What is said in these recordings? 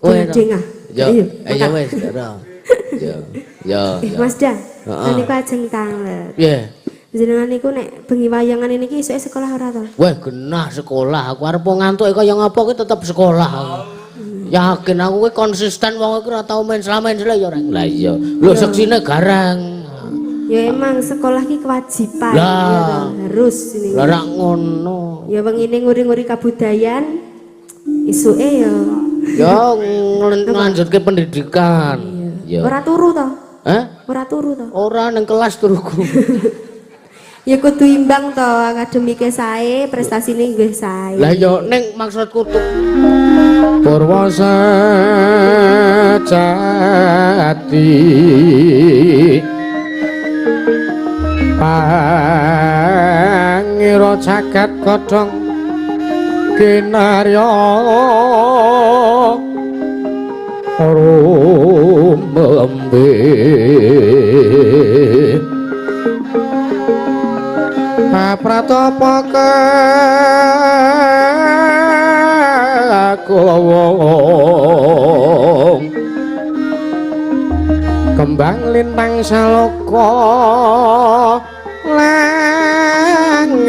Kowe Dengah. Ya, Iya, ya wis, ora. Ya, ya. Mas Da, Heeh. niku ajeng tanglet. Piye? Jenengan niku nek bengi wayangan niki isuke sekolah ora to? Wah, genah sekolah. Aku arep ngantuk kaya ngapa ki tetep sekolah aku. Yakin aku ki konsisten wong iki ora tau mensela-mensela ya ora. Lah iya. Lho seksine garang. Ya emang sekolah ki kewajiban Lah. ya toh, harus ini. Lah rak ngono. Ya wengine nguri-nguri kabudayan isuke ya Ya nglanjutke pendidikan. Ya. Ora turu to? Hah? Ora turu to? Ora ning kelas turuku. Ya kudu imbang to, akademike sae, prestasine nggih sae. Lah ya ning maksudku tuh Purwa sejati pangira jagat kodhong kinarya rumembe pratapa kakawong kembang lintang saloka langit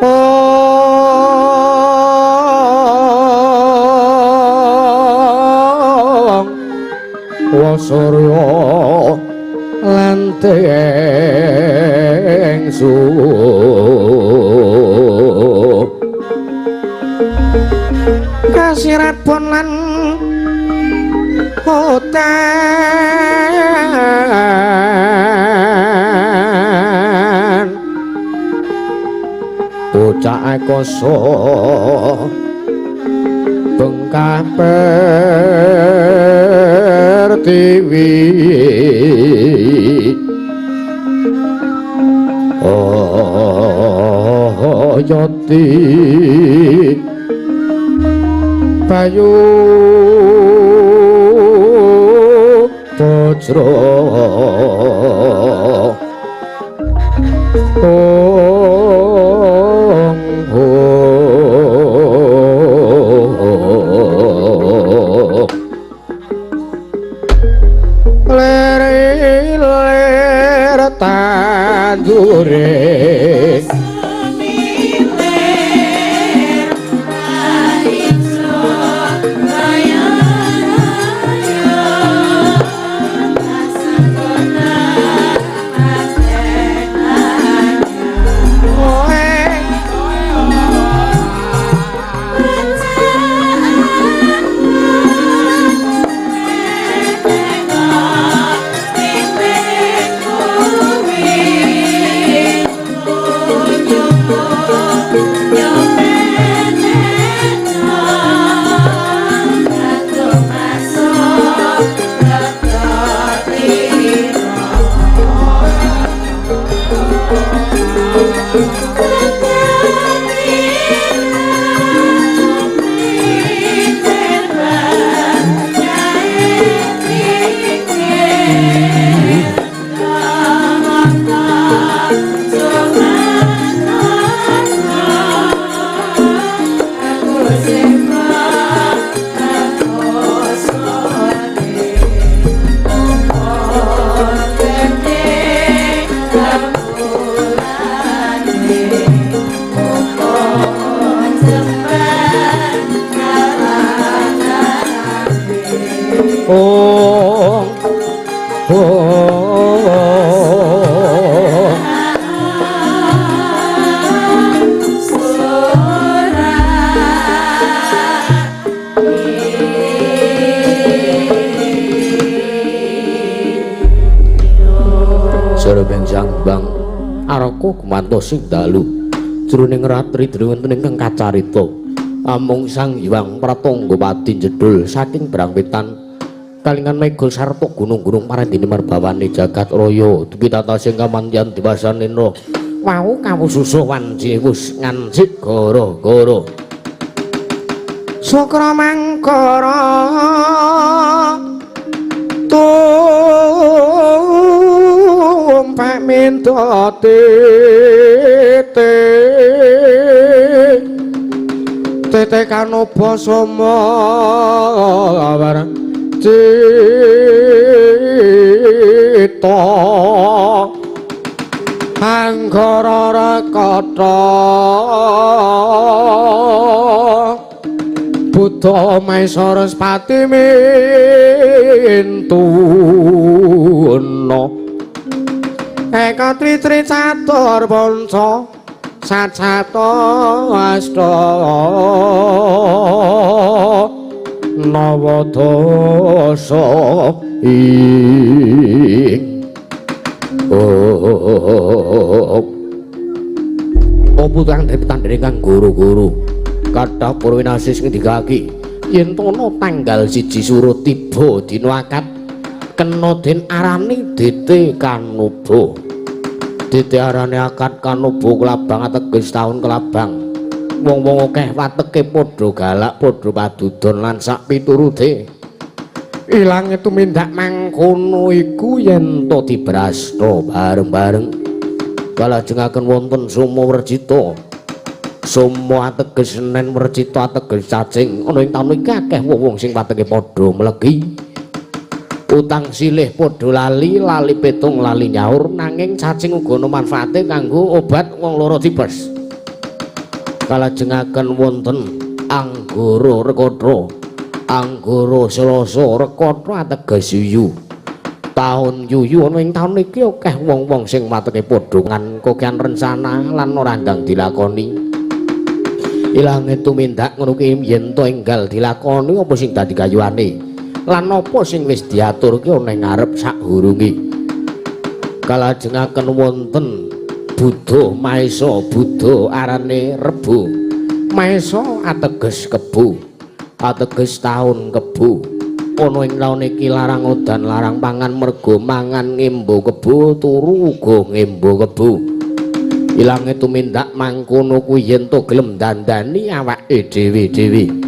ong wasurya lan tengsu kasirat pon lan hutan bocah koso bengkah pertiwi oyoti bayu bojro ong ong ler ler tandure ong ong Sore benjang bang araka gumantos sing dalu jroning ratri wonten ingkang kacarita amung Sang Hyang Pratangga Pati jedul saking Brangwetan kalingan mega sarta gunung-gunung marandene marbawane jagat raya dupi tata sing kamantyan diwasanena wau kawususuh wanci wus ngancik gara-gara Sukra mangkara tumpak minta titik Tete kanoba soma cita anggara rekata Buddha Maesa Respati mintuna eka tri tri catur panca sacata asta nawa dasa ing oh putrang tandhane kang guru-guru kathah para winasis ngendikake yen tono tanggal 1 Suro tiba dina akad kena den arani Dete Kanoba. Dete arane akad Kanoba kelabang ateges taun kelabang. Wong-wong akeh wateke padha galak padha padudon lan sak piturute. Ilange tumindak mangkono iku yen to dibrasta bareng-bareng. Kalajengaken wonten Soma Wercita. Soma ateges senen, wercita ateges cacing. Ana ing taun iki akeh wong-wong sing wateke padha mlegi. Utang silih padha lali, lali petung, lali nyaur, nanging cacing uga ana manfaate kanggo obat wong lara tipes. Kalajengaken wonten Anggara Rekata. Anggara Selasa Rekata ateges yuyu. Taun yuyu ana ing taun iki akeh wong-wong sing wateke padha ngan kokean rencana lan ora ndang dilakoni. Ilange tumindak ngono ki yen to enggal dilakoni apa sing dadi kayuane lan apa sing wis diaturke ana ing ngarep sakhurunge. Kalajengaken wonten Buddha Maesa. Buddha arane Rebo, Maesa ateges kebo, ateges taun kebo. Ana ing taun iki larang udan larang pangan mergo mangan ngembo kebo, turu uga ngembo kebo. Ilange tumindak mangkono kuwi yen to gelem dandani awake dhewe-dhewe.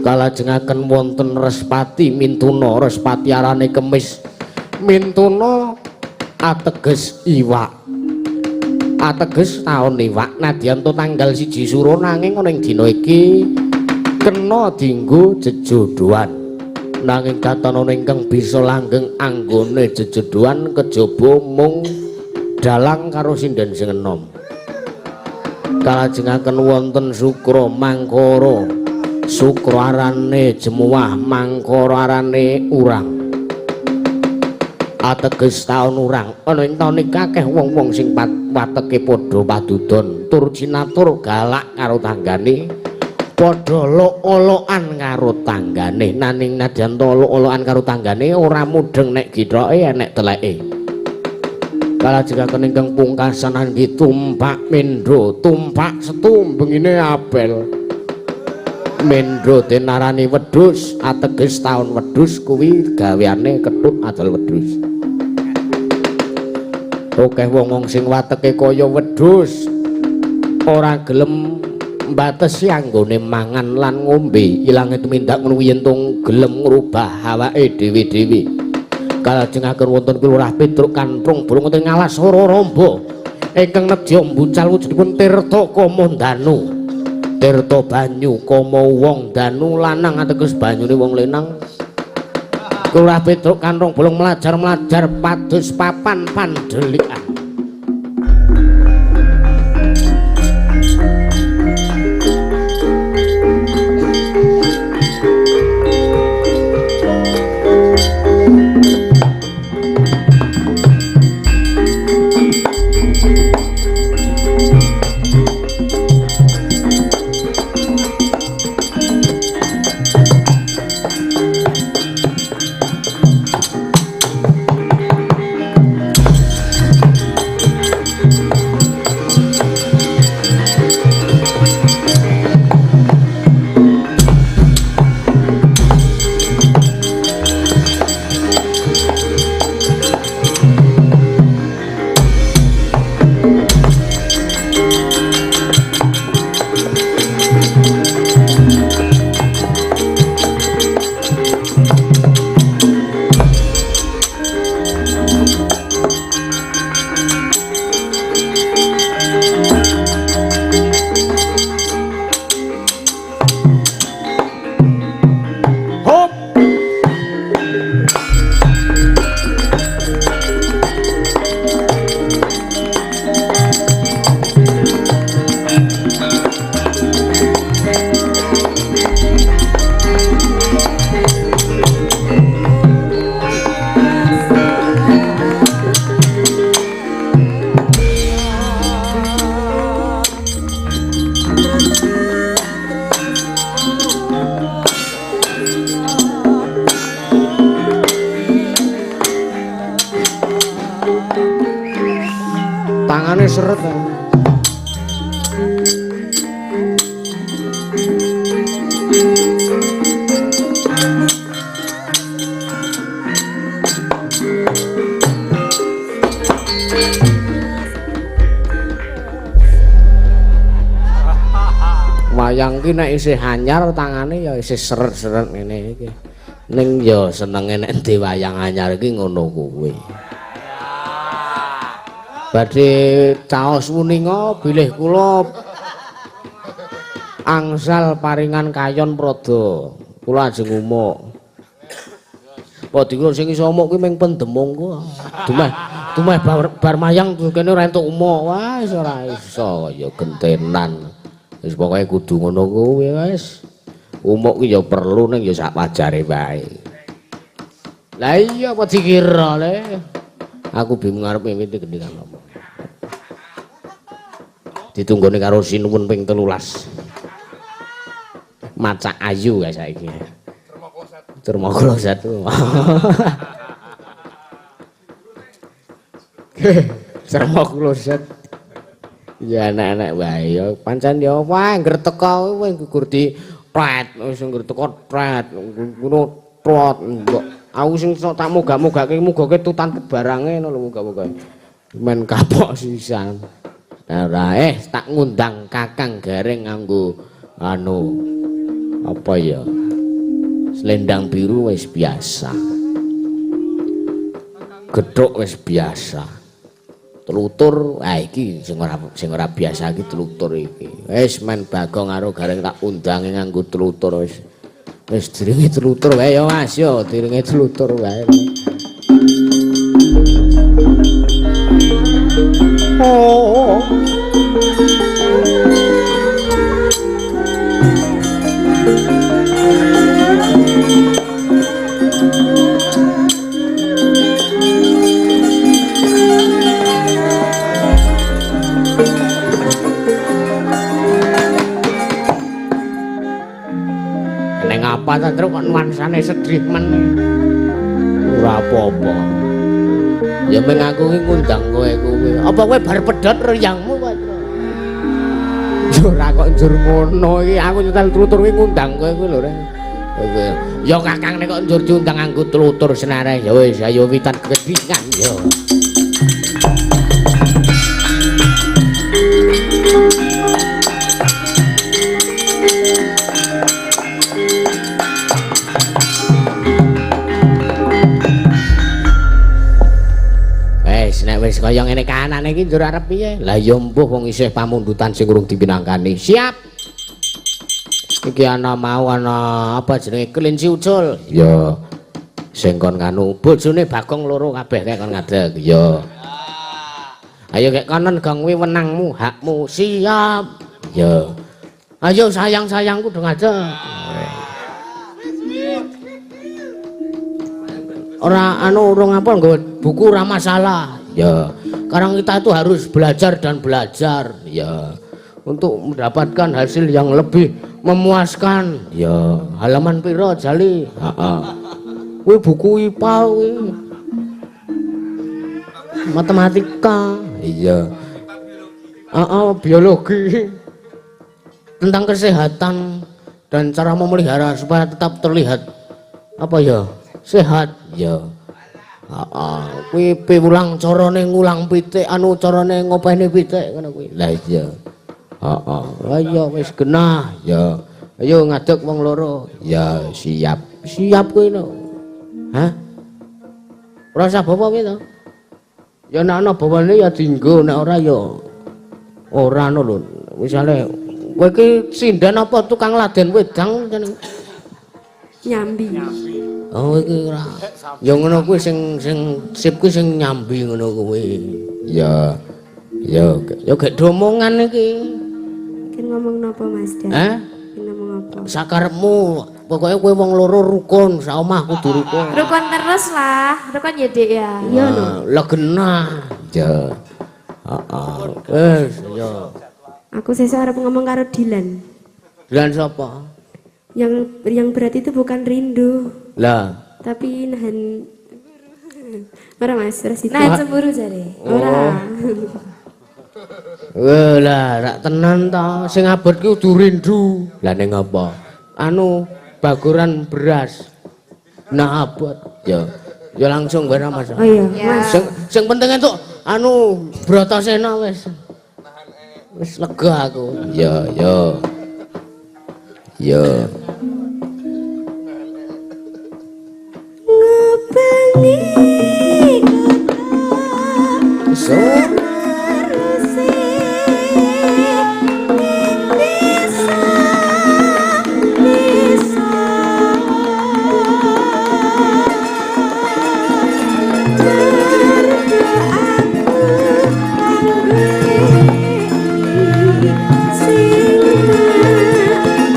Kalajengaken wonten Respati Mintuna. Respati arane Kemis, Mintuna ateges iwak, ateges taun iwak. Nadyan to tanggal 1 Suro nanging ana ing dina iki kena dienggo jejodhoan. Nanging katon ana ingkang bisa langgeng anggone jejodhoan kejaba mung dalang karo sinden sing enom. Kalajengaken wonten Sukra Mangkara. Sukra arane Jemuah, Mangkara arane urang, ateges taun urang. Ana ing taun iki akeh wong-wong sing wateke padha padudon tur cinatur galak karo tanggane, padha lok-lokan karo tanggane. Nanging nadyan to lok-lokan karo tanggane ora mudheng nek githoke enek teleke. Kalajengaken ingkang pungkasan anggi tumpak mendho, tumpak setu bengine apel. Mendho denarani wedhus, ateges taun wedhus kuwi gaweane ketut adol wedhus. Akeh wong-wong sing wateke kaya wedhus ora gelem mbatesi anggone mangan lan ngombe. Ilange tumindak ngono kuwi yen tong gelem ngrubah awake dhewe-dhewe. Kalajengaken wonten Kelurah Petruk Kantrung Bulung wonten ngalas Ora Ramba ingkang nedya mbucal wujudipun Tirta Kamandanu. Tirta banyu kama wong danu lanang ateges banyune wong lenang. Kelurah Petruk Kantrung Bulung mlajar-mlajar pados papan pandhelikan. seret. Wayang ki nek isih anyar tangane ya isih seret-seret ngene iki. Ning ya senenge nek ndi wayang anyar iki ngono kuwi. Badhe caos wuninga bilih kula angsal paringan kayon prada. Kula ajeng umuk. Padha kula sing iso umuk kuwi mung pendemung ku. Dumeh dumeh bar mayang kene ora entuk umuk. Wah, wis ora iso ya gentenan. Wis pokoke kudu ngono kuwi wis. Umuk ki ya perlu ning ya sak wajare wae. Lah iya apa dikira le? Aku bingung arep mimiti gendingan apa. Ditunggone karo sinuwun ping 13. Macak ayu kae saiki. Termokloset. Termokloset. Ya enak-enak wae ya pancen ya wah angger teko kowe gugur di pret wis angger teko pret ngono trot mbok aku sing tak moga-mogake mugake tutan barange ngono lho moga-moga men kapok sisan. Ora tak ngundang Kakang Gareng nganggo anu apa ya selendang biru wis biasa, gedhok wis biasa, telutur ah iki sing ora biasa iki telutur iki. Wis men Bagong karo Gareng tak undange nganggo telutur wis. Wis diringi telutur wae ya Mas ya, diringi telutur wae. Oh. Neng apa ta truk kok nuansane sedih men. Ora apa-apa. Ya meng aku iki ngundang kowe kuwi. Apa kowe bar pedhot reyangmu kok, Tru? Ya ora kok njur ngono iki. Aku nyetel tlutur kuwi ngundang kowe kuwi lho, Rek. Ya Kakang nek kok njur diundang nganggo tlutur senare. Ya wis ayo witan gendingan ya. Nek wis kaya ngene kahanane iki njur arep piye? Lah ya mbuh wong isih pamundutan sing urung dipinangkani. Siap. Iki ana mau ana apa jenenge kelinci ucul. Ya. Sing kon nganu bojone Bagong loro kabeh kek kon ngadeg. Ya. Ayo kek konon gong kuwi wenangmu, hakmu. Siap. Ya. Ayo sayang-sayangku do ngadeg. Ora anu urung apa nggo buku ora masalah. Ya, sekarang kita itu harus belajar dan belajar ya untuk mendapatkan hasil yang lebih memuaskan. Ya, halaman piro jali? Heeh. Kuwi buku IPA kuwi. Matematika. Iya. Heeh, biologi. Tentang kesehatan dan cara memelihara supaya tetap terlihat apa ya? Sehat. Ya. Heeh, kuwi piwulang carane ngulang pitik anu carane ngopeni pitik ngono kuwi. Lah iya. Heeh. Lah iya wis genah ya. Ayo ngadeg wong loro. Ya siap. Siap kuwi lho. Hah? Ora usah bawa kuwi to. Ya nek ana bawane ya dienggo, nek ora ya ora ngono lho. Misale kowe iki sinden apa tukang laden wedang jeneng? Nyambi. Oh iki ora. Ya ngono kuwi sing sip kuwi sing nyambi ngono kuwi. Ya. Ya, ya gek domongan iki. Ken ngomong napa Mas Dan? Hah? Ken ngomong apa? Sakarepmu, pokoke kowe wong loro rukun, sak omah kudu rukun. Rukun terus lah, rukun ya Dik ya. Iya no. Lah genah. Ya. Heeh. Wis ya. Aku sesuk arep ngomong karo Dilan. Dilan sapa? Yang berat itu bukan rindu. Lah, tapi nahan. Ora Mas, ora situ. Nahan cemburu jare. Ora. Wah lah, rak tenan ta. Sing abot ki kudu rindu. Lah ning apa? Anu baguran beras. Nah abot. Ya. Ya langsung wae Mas. Oh iya, Ya. Mas. Sing penting entuk anu Bratasena wis. Wis lega aku. Ya, ya. Ya. Ngubengi So,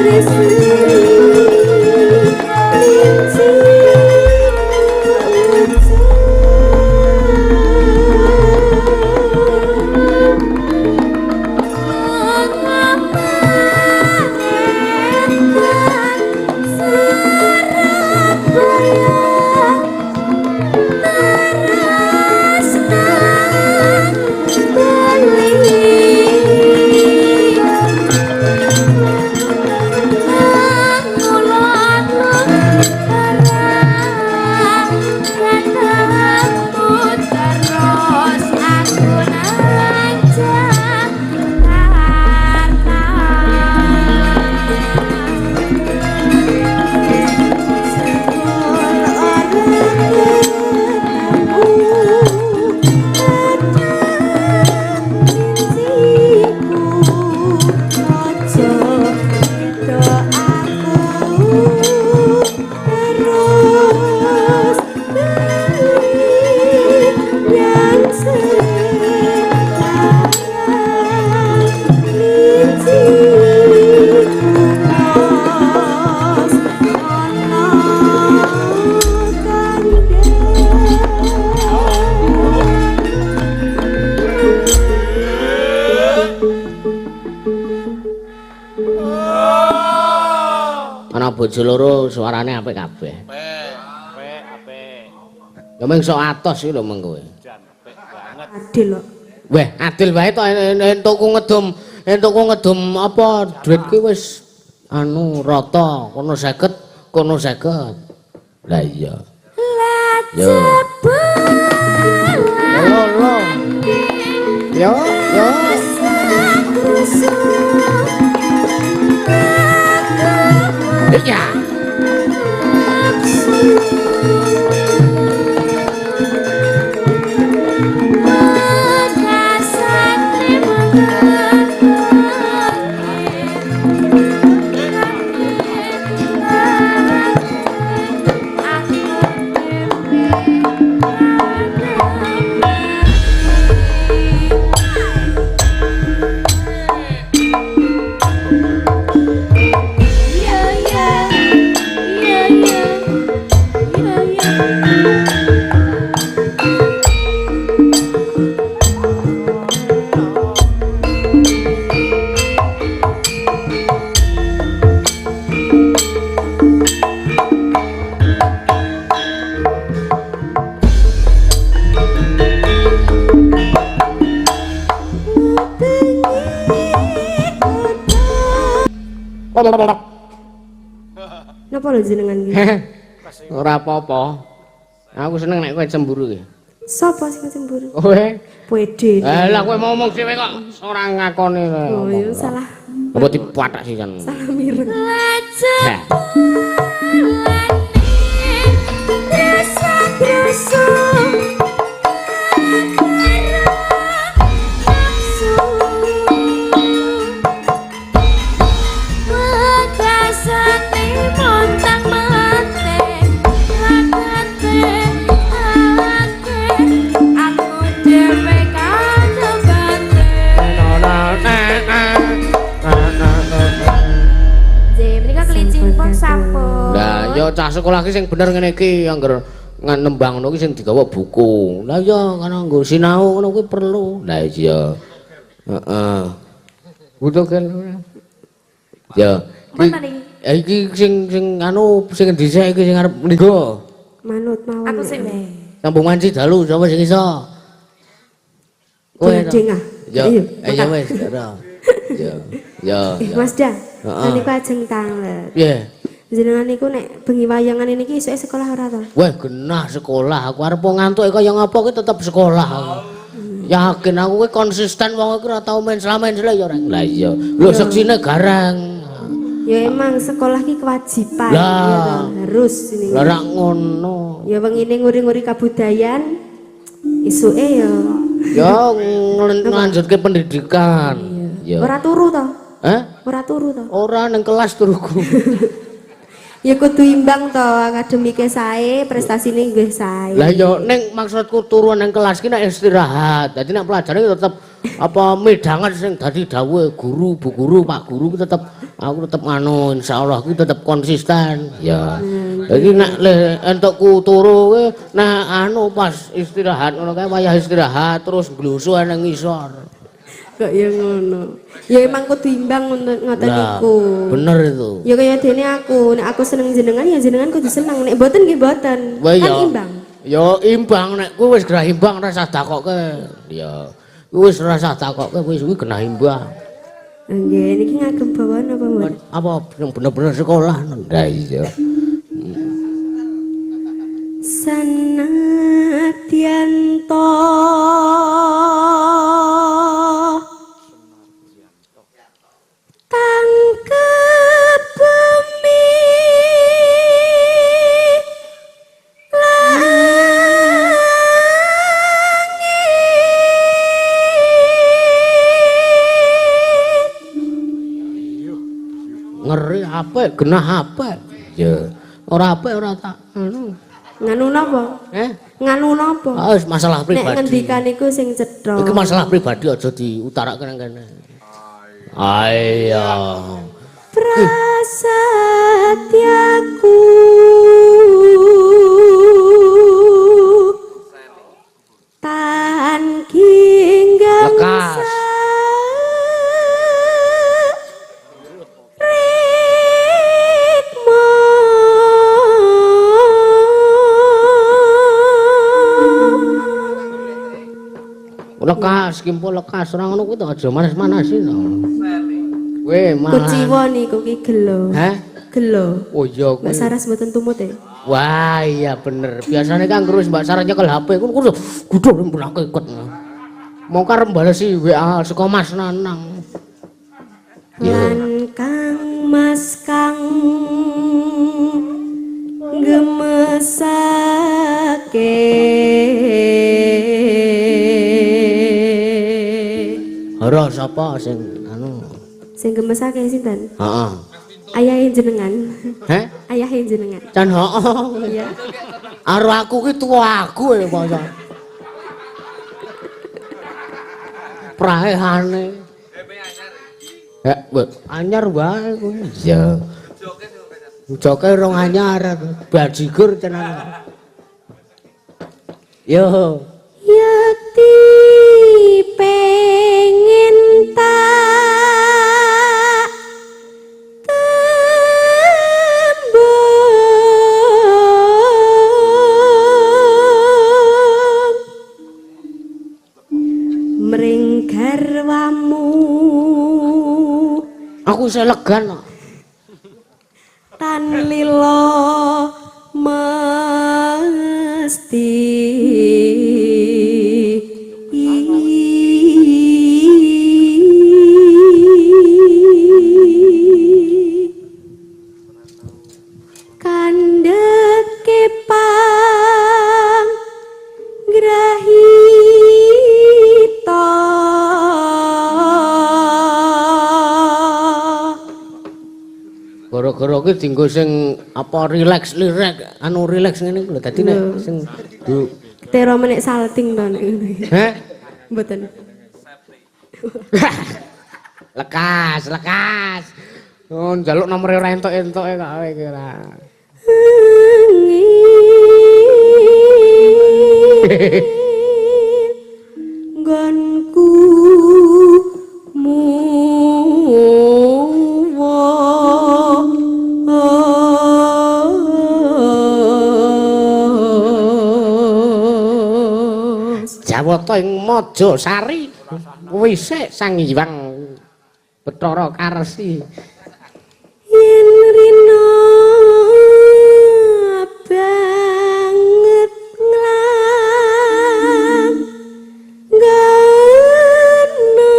Terus aku nang Jakarta. Ana bojo loro suarane apik kabeh. Apik, apik. Ya mung sok atos iki lho meng kowe. Jan apik banget. Adil kok. Weh, adil wae to entukku ngedum apa duit ki wis anu rata, kono 50, kono 50. Lah iya. Yo. Lo lo. Yo, yo. Iya. Napa lho jenengan iki? Ora apa-apa. Aku seneng nek kowe cemburu ki. Sopo sing cemburu? Kowe. Pede. Eh lah kowe ngomong dhewe kok ora ngakoni. Oh, ya salah. Apa dipathak sisan. Salah mireng. Heh. Lah ya cah sekolah ki sing bener ngene iki angger nembang ngono ki sing digawa buku. Lah ya kana nggo sinau ngono kuwi perlu. Lah iya. Heeh. Butuh kan. Ya. Iki sing anu sing dhisik iki sing arep mlinggo. Manut mawon. Aku sik wae. Sambung manci dalu sapa sing iso? Kowe Ding ah. Ya, Ayo, ya wis, ora. Ya, ya. Mas Dang, Heeh. niku ajeng tanglet. Piye? Jenengan niku nek bengi wayangan ini iki esuke sekolah ora to? Wah, genah sekolah. Aku arep ngantuk kaya ngapa ki tetep sekolah aku. Yakin aku ki konsisten wong iki ora tau mensela-mensela ya ora. Lah iya. Lho seksine garang. Ya emang sekolah ki kewajiban Lah. ya toh, harus ini. Lah ora ngono. Ya wengine nguri-nguri kabudayan isuke ya Ya nglanjutke pendidikan. Ya. ora turu to. Eh? Ora turu to. Ora ning kelas turuku. Ya kudu imbang to, akademike sae, prestasine nggih sae. Lah ya ning maksudku turu ning kelas ki nek istirahat. Dadi nek pelajaran ki tetep apa medangan sing dadi dawuhe guru, bu guru, pak guru ki tetep aku tetep nganu insyaallah ki tetep konsisten. Ya. Dadi nek le entukku turu ki nek anu pas istirahat ngono kae wayah istirahat terus nglusuh nang ngisor. Kok ya ngono. Ya emang kudu imbang ngoten Lah, niku. bener itu. Ya kaya dene aku, nek aku seneng jenengan ya jenengan kudu seneng, nek mboten nggih mboten. Wah, Kan ya. imbang. Ya imbang nek kuwi wis gerah imbang ora usah takokke. Ya. Kuwi wis ora usah takokke wis kuwi genah imbang. Nggih, niki ngagem bawa napa mboten? Apa bener-bener sekolah? Lah iya. Sanadyan to tangkep bumi langit. Ngeri apik, genah apik. Ya. Ora apik ora tak anu. Nganu napa? Eh? Nganu napa? Ah, wis masalah Nek pribadi. ngendikan niku sing cetha. Iki masalah pribadi aja diutarake nang kene. Ayo. Prasetyaku tan ginggang Lekas. Rikma. Lekas, kimpo lekas ora ngono kuwi to aja manas-manasi to. Kowe malah. Kuciwa niku ki gelo. Hah? Gelo. Oh iya kuwi. Mbak Saras mboten tumut e. Wah iya bener. Biasanya kan terus Mbak Sarah nyekel HP ku kudu kudu mlake ikut. Mau karep balesi WA saka Mas Nanang. Lan Kang Mas kang gemesake. Ora sapa sing anu. Sing gemesake sinten? Heeh. Ayahe jenengan. Heh? Ayahe jenengan. Jan heeh. Iya. Karo aku ki tuwa aku ya bangsa. Praehane. Ya, anyar wae kuwi. Iya. Joke rong anyar, bajigur tenan. Yo. Yakti pengen tak tembung mring garwamu. Aku isih legan kok. Tan lila mesti. Kandheke pang grahita. Gara-gara kuwi dienggo sing apa relax lirek anu relax ngene iku lho dadi nek sing du Tero menek salting to nek ngono. Heh? Mboten. Lekas, lekas. Oh, njaluk nomor ora entuk-entuke kok kowe iki ora. Nggonku muwa. Jawata ing Majasari. Wisik Sang Hyang Bathara Karsi. Yen rina banget nglang ngono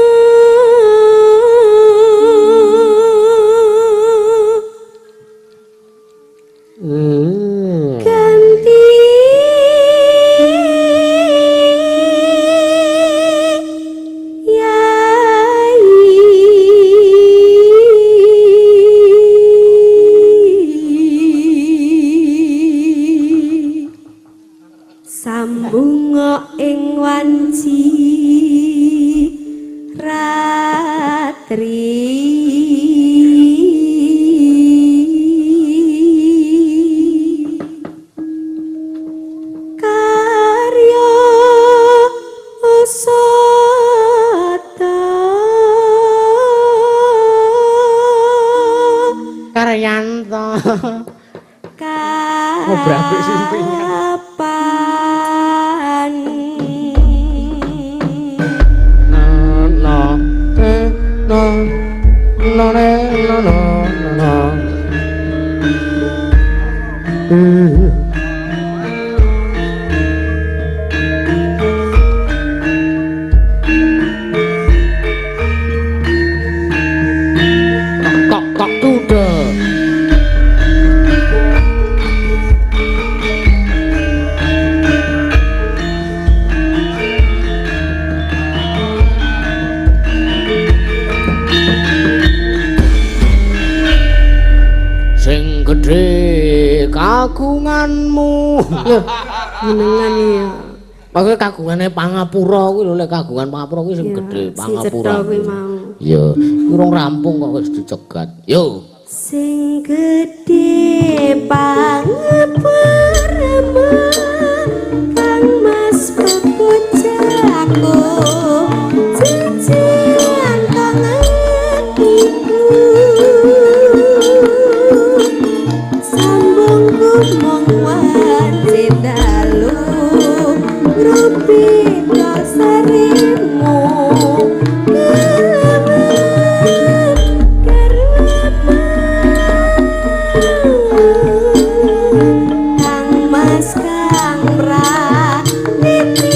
ganti yai sambunga ing wanci ratri karya usata Karyanto. Ngobrol simpingan. kapan No no no no no no no. Tok tok tude. Sing gedhe kagunganmu. Jenengan ya. Pokoke kagungane pangapura kuwi lho, lek kagungan pangapura kuwi sing Ya, gedhe sing pangapura. cetha kuwi mau. Ya, urung rampung kok wis dicegat. Yo. Sing gedhe pangapuramu Kang Mas bebocahku jejean kang atiku sambung gumung wanci dalu ngrupi dasarimu kelawan Kang Mas Kang Praniti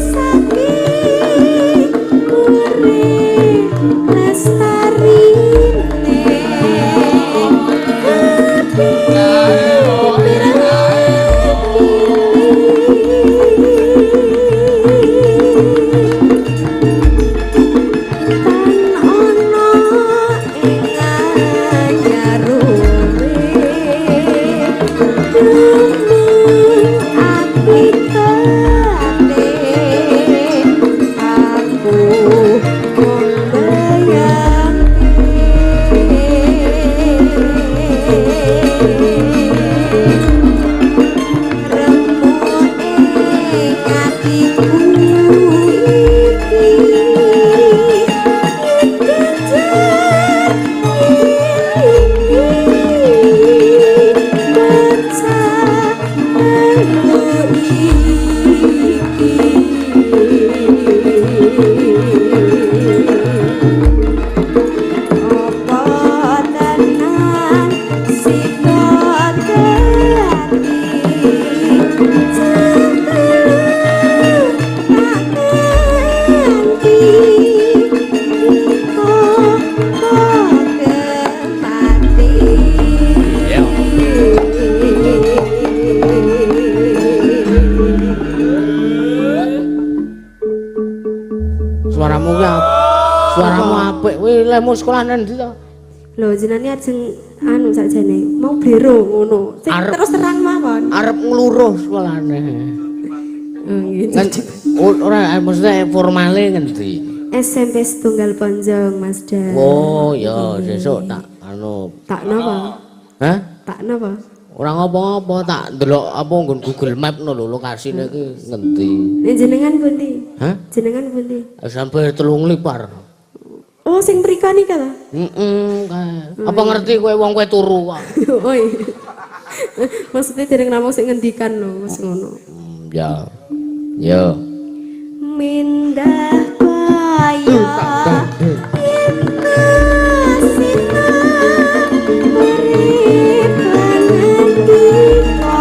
saking urip lestarine Tan ana ing anyaruwe tumung aplikate aku mung bayangke remuk ing atiku iki dikejar iki bacaanmu iki apa tenan sida dadi cetelu tak ganti kok kemati. Suaramu ki suaramu apik kuwi lemu sekolah nang ndi to? Lho jenenge ajeng anu sakjane mau blero ngono. Sing terus terang mawon. Arep ngluruh sekolahane. Oh, nggih. Ora maksudnya formale ngendi? SMP Setunggal Ponjong Mas Dan. Oh ya sesuk tak anu. Tak napa? Hah? Tak napa? Ora ngopo-ngopo tak ndelok apa nggon Google Map no lho lokasine iki ngendi. Nek jenengan pundi? Hah? Jenengan pundi? Sampai 3 lipar. Oh, sing mriko nika ta? Heeh, kae. Apa ngerti kowe wong kowe turu kok. Oh iya. Maksudnya dereng namung sing ngendikan lho, wis ngono. Ya. Ya. Mindah Kaya yen kasina urip lan ngendika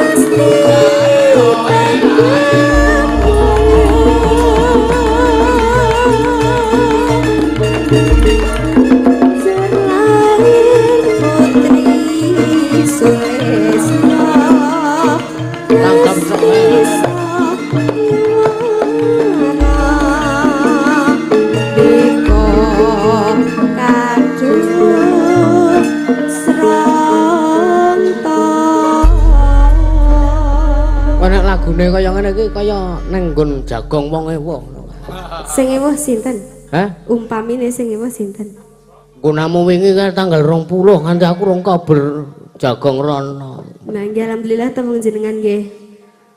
mesti Selain putri Sulesna Langgam soleh. Kok nek lagune kaya ngene iki kaya nang nggon jagong wong ewa ngono. Sing ewuh sinten? Hah? Umpamine sing ewuh sinten? Nggonamu wingi kan tanggal 20 nganti aku rong kabar jagong rono. Nah, nggih alhamdulillah tembung jenengan nggih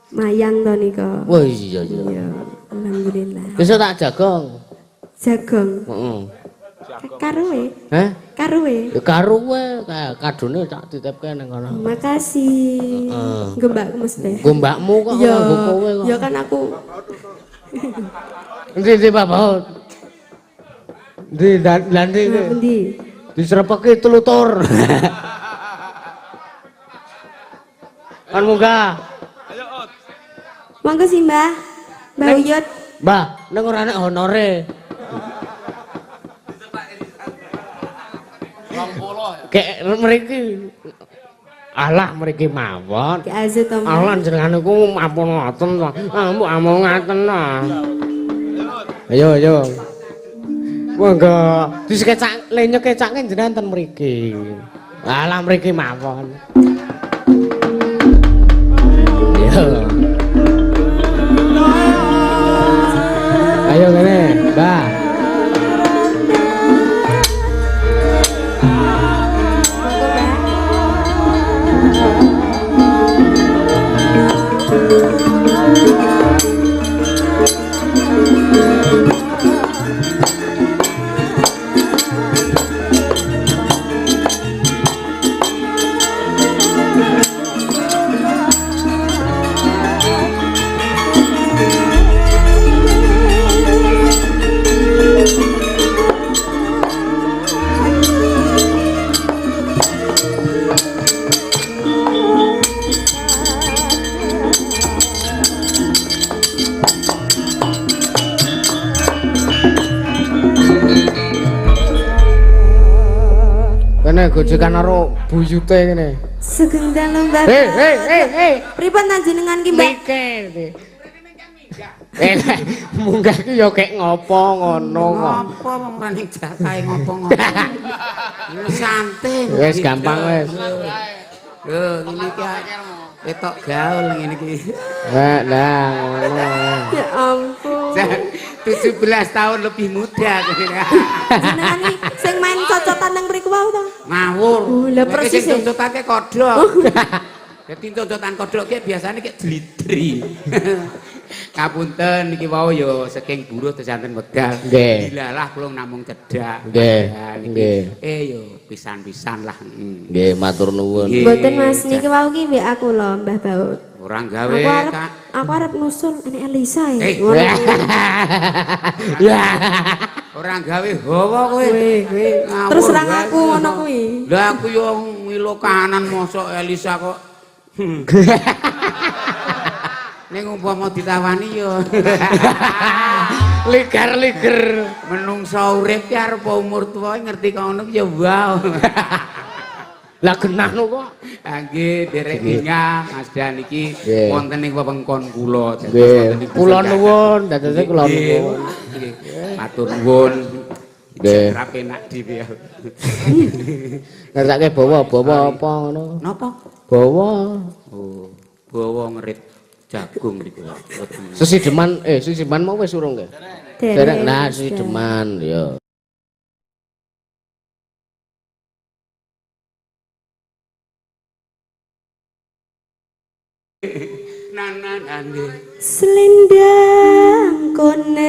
mayang to nika. Wah iya iya. Iya, alhamdulillah. Besok tak jagong. Jagong. Heeh. Karuwe, Hah? karuwe. Ya karuwe kadone tak titipke ning kono. Makasih. Heeh. Nggo mbakku mesti. Nggo mbakmu kok Ya, ora nggo kowe kok. ya kan aku Endi endi Pak Baut? Endi lha endi Nah, pundi? Diserepeki telu tur. Kan munggah. Monggo sih, Mbah. Mbah Uyut. Mbah, ning ora nek honore. Kek mriki. Alah mriki mawon. Ki Azu to. Mbah. Alah jenengan niku ampun ngoten to. Ampun amung ngaten to. Ayo ayo. Monggo disekecak le nyekecake jenengan ten mriki. Alah mriki mawon. Yo. Ayo ngene, Mbah. Monggo, Mbah. Kene gojekan karo buyute kene. Sugeng dalu, Mbah. Hei hei hei hei. Pripun ta jenengan ki, Mbak? Mikir. Eh, munggah ki ya kek ngopo ngono kok. Ngopo wong ora ning jatahe ngopo-ngopo. Santai. Wis gampang wis. Lho, ngene iki ketok gaul ngene iki. Lah, lah ngono. Ya ampun. 17 tahun lebih muda Jenengan iki sing main cocotan nang mriku wau to. Ngawur. Oh, lah Nek persis sing e. contotake kodhok. Dadi contotan kodhok ki biasane ki jlidri. Ngapunten niki wau ya saking buruh terus wekdal. Nggih. Dilalah kula namung cedhak. Nggih, Ya, niki. nggih. Yo pisan-pisan lah. Nggih, matur nuwun. Nggih. Mboten Mas, niki wau ki WA kula Mbah Baut. Ora gawe, Aku arep Kak. aku arep nusul nek Elisa ya. Eh. Ngono. Ya. Ora gawe hawa kowe. Ngawur Terus serang wae. aku ngono kuwi. Lah aku yo ngilo kanan mosok Elisa kok. Ning umpama ditawani yo Ligar-liger. menungso urip ki arep umur tuwa ngerti kok ngono ki ya wow. Lah genah no kok. Ah, nggih, derek bingah Mas Dan iki Nggih. wonten ing wewengkon kula. Dados Nggih. wonten ing Kula dusun nuwun, dadose kula Nggih, nuwun. nggih. Matur nuwun. Nggih. Ora penak dhewe. Ngersake bawa-bawa apa ngono. Napa? Bawa Oh, bawa ngerit jagung niku. sesideman sesideman mau wis urung nggih? Dereng. Nah, sesideman ya. Nananane. Selendang kuning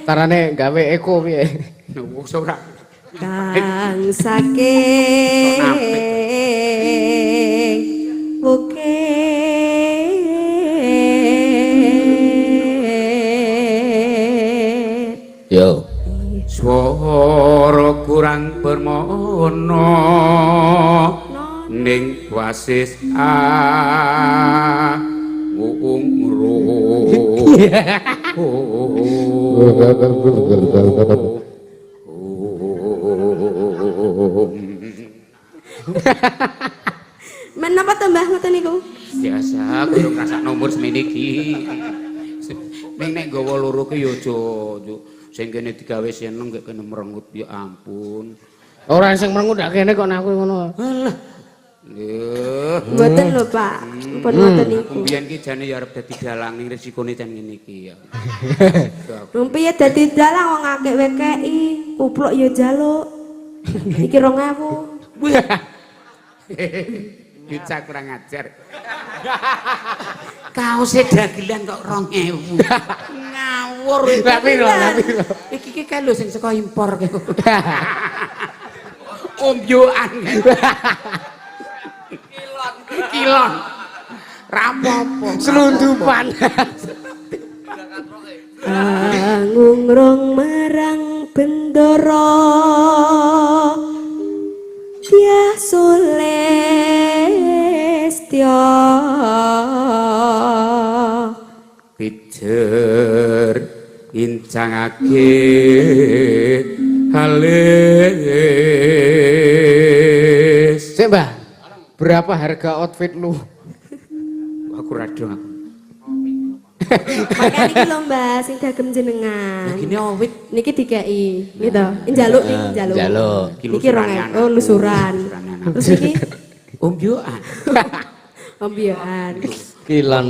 Carane gawe eko piye? Wong ora. kang saking bukit. Ora kurang permono ning wasis ungro. Menapa to Mbah ngoten niku? Biasa kudu ngrasakno umur semene iki. Ning nek nggawa loro ki ya aja sing kene digawe seneng kok kene merengut ya ampun. Ora sing merengut ndak kene kok aku ngono. Alah. Lho. Mboten lho, Pak. Pun ngoten Aku niku. mbiyen ki jane ya arep dadi dalang ning resikone jan ngene iki ya. Wong piye dadi dalang wong akeh wekeki, kupluk ya njaluk. Iki 2000. Bocah kurang ajar. Kaose dagelan kok 2000. Ngawur. Lah piro, lah piro. Iki ki kae lho sing saka impor ki. Ombyokan. Kilon. Kilon. Rapopo. Selundupan. Angungrung marang bendara Dyah Sulistya. Pijer incangake halis. Sik, Mbah. Berapa harga outfit lu? Aku radong aku. Makane iki lho Mbah sing dagem jenengan. Lah gini awit Niki dikeki, gitu. Njaluk niki njaluk. Njaluk. Iki Niki 2000. Oh, lusuran. Lusurane anakku. Terus iki ombyokan. ombyokan. Kilon.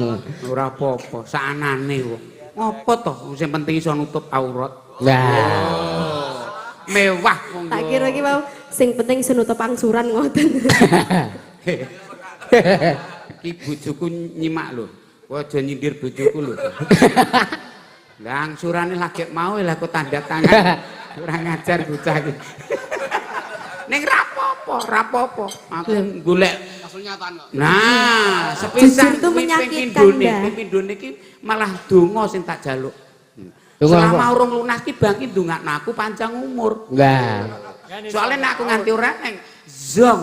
Ora apa-apa, saanane wong. Ngopo to? Sing penting iso nutup aurat. Lah. Mewah wong. Tak kira iki mau sing penting iso nutup angsuran ngoten. Iki bojoku nyimak lho. Kowe aja nyindir bojoku lho. Lah angsurane lagi mau lah aku tanda tangan. Ora ngajar bocah iki. Ning ra apa-apa, ra apa-apa. Aku golek Nah, sepisan Jujur itu kuwi ping menyakitkan, pindhone, Mbah. ping pindhone iki malah donga sing tak jaluk. Donga Selama apa? urung lunas ki bang ki ndongakno aku panjang umur. Lah. Soalnya nek aku nganti ora neng zong.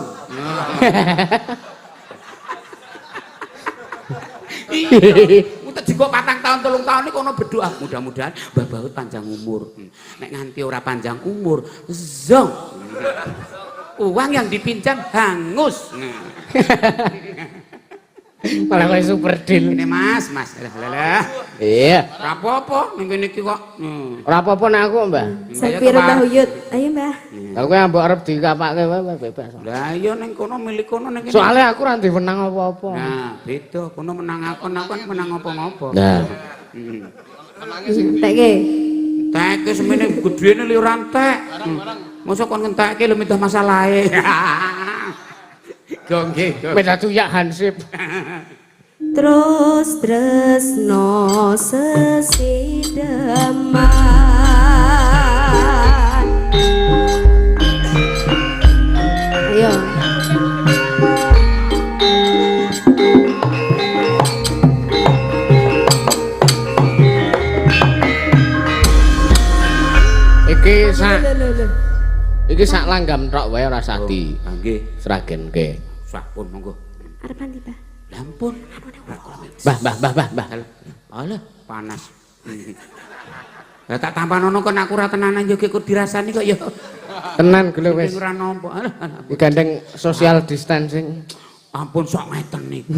Iya. Utek jika 4 tahun 3 tahun iki kono berdoa mudah-mudahan Mbah Baut panjang umur. Nek nganti ora panjang umur, zong. Uang yang dipinjam hangus. Malah koyo super deal. Ini Mas, Mas. Lah lah lah. Iya. Ora apa-apa ning kene iki kok. Ora apa-apa nek aku, Mbah. Sapira Mbah Uyut. Ayo Mbah. Lah kowe ambok arep dikapake wae bebas. Lah iya ning kono milik kono ning kene. Soale aku ora ndek wenang apa-apa. Nah, beda kono menang aku, aku kan menang apa-apa. Nah. Teke. Teke semene gedene li ora entek. Mosok kon ngentekke lho minta masalahe. Gongge. Beda cuyak hansip. Terus tresno sesideman. Ayo. Iki sak Lho, lho, lho. iki sak langgam tok wae ora usah di Nggih, sragenke. sampun monggo. Arep mandi, Mbah. Lah ampun. Mbah, mbah, mbah, mbah, mbah. Alah, panas. Lah tak tampanono kon aku ora tenanan yo kok dirasani kok yo. Tenan gelo wis. Ora nampa. Alah, alah. Gandeng social distancing. Ampun sok ngeten niku.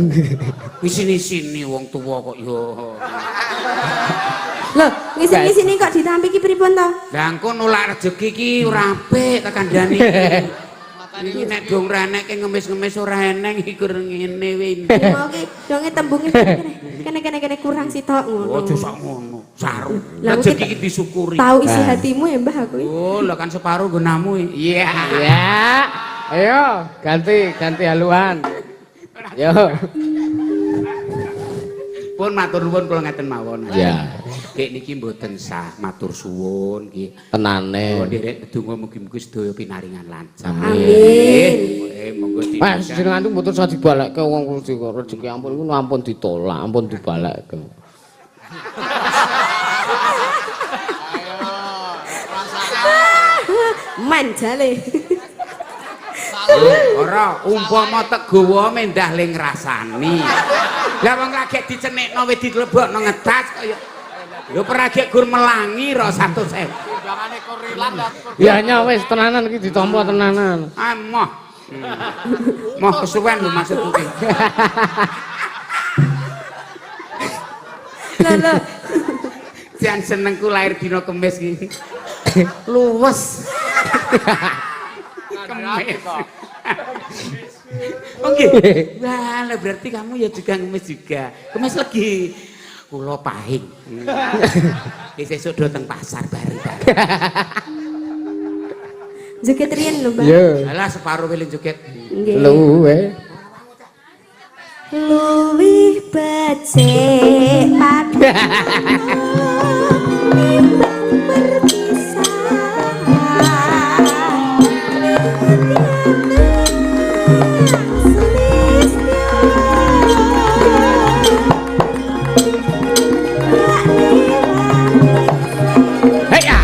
Sini-sini wong tuwa kok yo. Lho, ngisini-ngisini kok ditampi ki pripun to? Lah engko nolak rejeki ki ora apik tak kandhani. Iki nek dong ra enek ngemis-ngemis ora eneng iku ngene kuwi. Mau ki donge tembunge kene kene kene kurang sitok ngono. Aja sok ngono, saru. Lah, Rejeki kita- iki disyukuri. Tahu isi hatimu ya Mbah aku. iki. Oh, lah kan separuh nggonamu. Iya. Ya. Ayo, ganti ganti haluan. Yo. Pun matur nuwun kula ngeten mawon. Ya. Gek niki mboten sah matur suwun nggih. Tenane. Kula nderek ndonga mugi-mugi sedaya pinaringan lancar. Amin. Monggo Mas, diundang. jenengan itu mboten usah dibalekke wong rezeki ampun iku ampun ditolak, ampun dibalekke. Men jale. Ora, umpama tek gawa mendah le ngrasani. Lah wong lagi dicenekno wis dilebokno ngedas kaya lho peragek gur melangi ro 100.000. Timbangane korilan Ya nya wis tenanan iki ditampa tenanan. Ah moh. Moh kesuwen lho maksudku ki. Lho lho. Jan senengku lahir dina Kemis iki. Luwes. Kemis. Oh nggih. Wah, lah berarti kamu ya juga ngemis juga. Kemis legi. Kula pahing. Ki sesuk do teng pasar bareng-bareng. Joget riyen lho, Mbak. Iya. Alah separo weling joget. Nggih. Luwe. Luwih becik padha timbang perpisahan. Hei ya.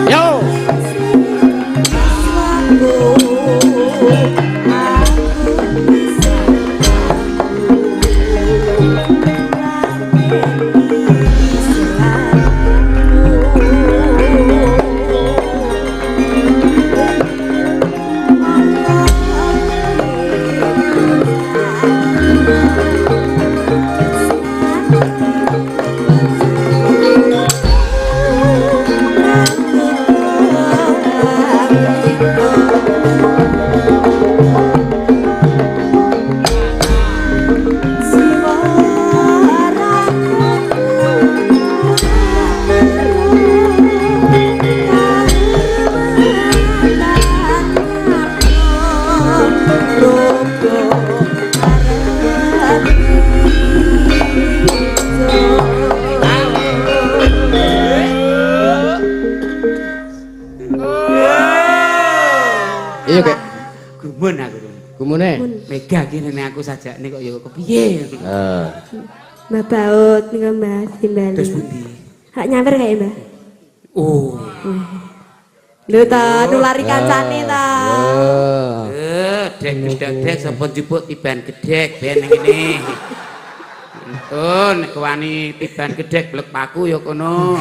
Yo. Iya, Kek. Gumun aku. Gumune. Mega ki nek aku sajakne kok ya kepiye. Heeh. Mbak Baut niku Mbak timbali. Terus pundi? Hak nyawer kae Mbak. Oh. Lho ta nulari kancane ta. Eh. Eh, dek gedek sapa njupuk tiban gedek ben ngene. Oh, nek wani tiban gedek blek paku ya kono.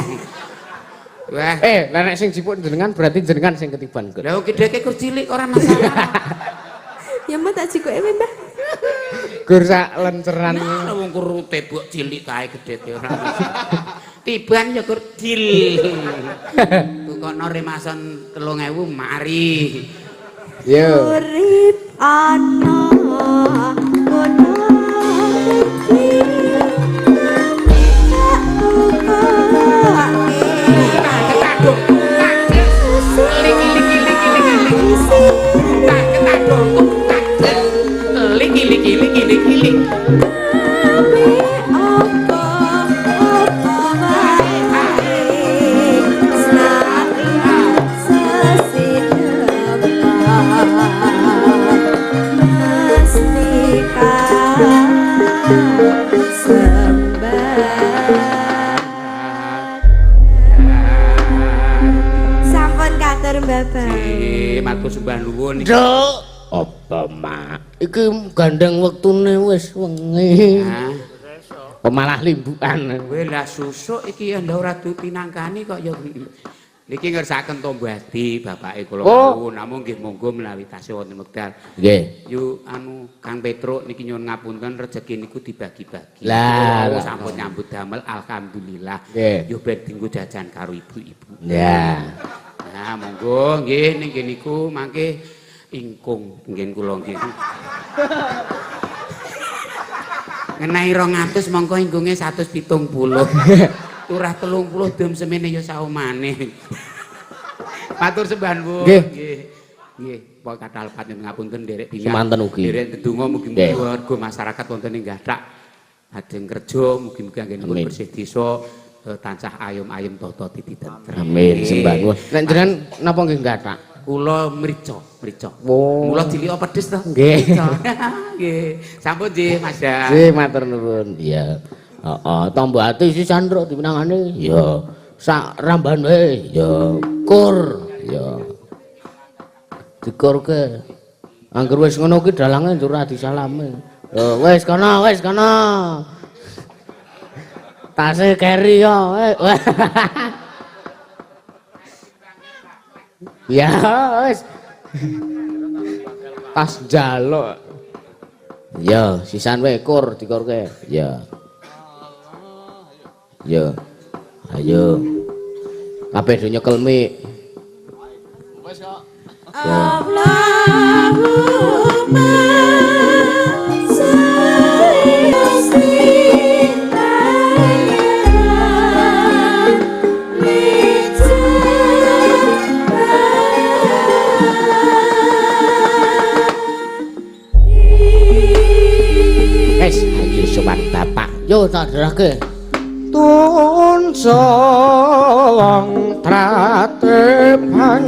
Wah. Eh, lah nek sing jipuk jenengan berarti jenengan sing ketiban kok. Lah gedeke kur cilik ora masalah. Ya mbak tak jikoke Mbak. Gur sak lenceran. Lah wong kur tebok cilik kae gedeke ora masalah. Tiban ya kur dil. Tukono remason 3000 mari. Yo. Urip ana kono iki tak tukokake. Liki liki liki liki liki. Tapi apa apa wae seneng sesidepan mesti sembah. Sampun katur Bapak. Eh, matur sembah nuwun. Nduk, apa mak? Iki gandeng wektune wis wengi. Hah? Kok malah limbukan. Kowe lah susuk iki ya ndak ora dipinangkani kok ya. Niki ngersakaken tombo ati bapake kula Oh. wau namung nggih monggo menawi tasih wonten wekdal. Nggih. Yu anu Kang Petruk niki nyuwun ngapunten rejeki niku dibagi-bagi. Lah, Kula lah. sampun nyambut damel alhamdulillah. Nggih. Yo ben dinggo jajan karo ibu-ibu. Ya. Nah, monggo nggih ning niku mangke ingkung nggih kula nggih. Ngenehi 200 mongko inggunge 170. Turah 30 dum semene ya saomane. Matur sembah nuwun. Nggih. Nggih. Nggih, pokoke kathah lepat ngapunten nderek bingah. Semanten ugi. Nderek ndedonga mugi-mugi warga masyarakat wonten ing Gathak ajeng kerja mugi-mugi anggenipun bersih desa tansah ayom-ayem tata titi tentrem. Amin, sembah nuwun. Nek jenengan napa nggih Gathak? Kula mrica, mrica. Oh. Mula cilik pedes to. Nggih. Nggih. Sampun nggih Mas Ya. Nggih, matur nuwun. Iya. Heeh, tombo ati sisan truk dipinangane. Ya. Sak ramban wae. Ya. Kur. Ya. Dikurke. Angger wis ngono ki dalange njur ora disalami. Ya wis kono, wis kono. Tase keri yo. Ya wis. Tas njaluk. Ya, sisan wae kur dikurke. Ya. Ya. Ayo. Kabeh do nyekel mik. Wis kok. Allahumma sholli Wis, ayo sowan bapak. Yo tak derake. Tun sawang tratepang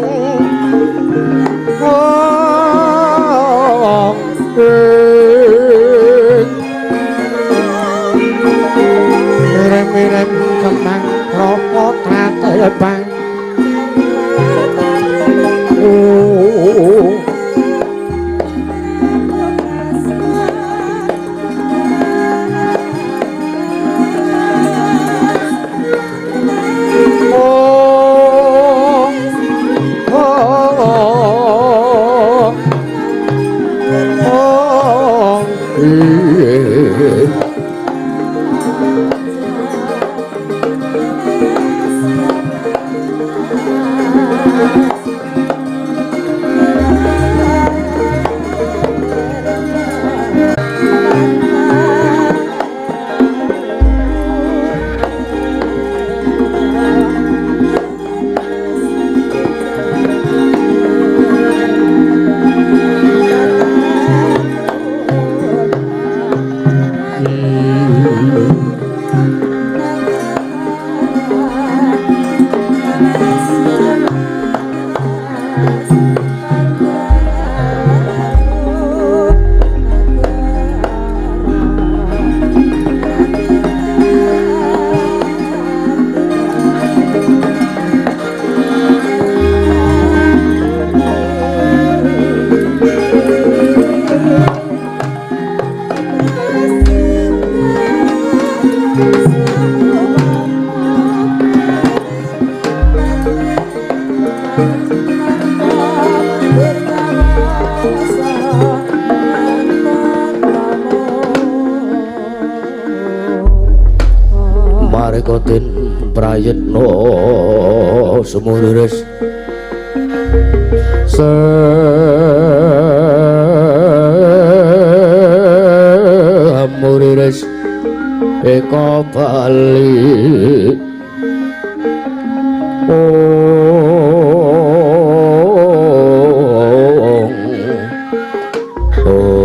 wong ing rem-rem kembang kropo tratepang. Oh. Marikotin prayitna sumurures samurures eka bali ong ong.